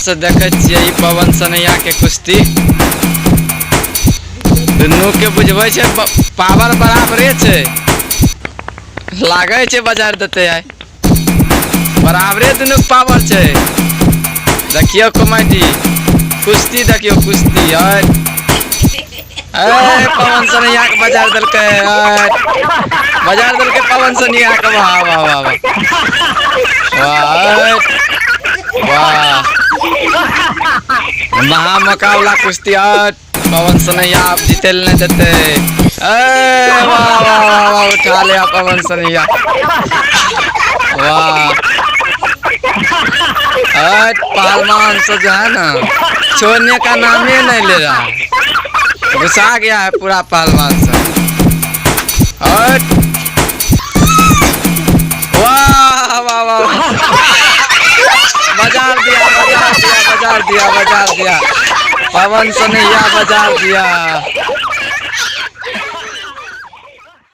से देखै छियै ई पवन सनैया के कुश्ती। दुनू के बुझबै छै पावर बराबरे छै, लागै छै बाजार देतै आइ। बराबरे दुनू के पावर छै। देखियौ कॉमेडी कुश्ती, देखियौ कुश्ती। आइ ए पवन सनैया के बाजार देलकै, बाजार देलकै पवन सनैया के। वाह वाह वाह वाह वाह वाह, महा मुकाबला कुश्ती। पवन सनैया अब जीते नहीं देते। ए वाह वाह वाह वाह, उठा लिया पवन सनैया। वाह, पहलवान से जो है ना छोड़ने का नाम ही नहीं ले रहा है, घुसा गया है पूरा पहलवान से। और वाह वाह वाह, बाजार दिया, बाजार दिया, बाजार दिया, बाजार दिया पवन सनैया, बाजार दिया।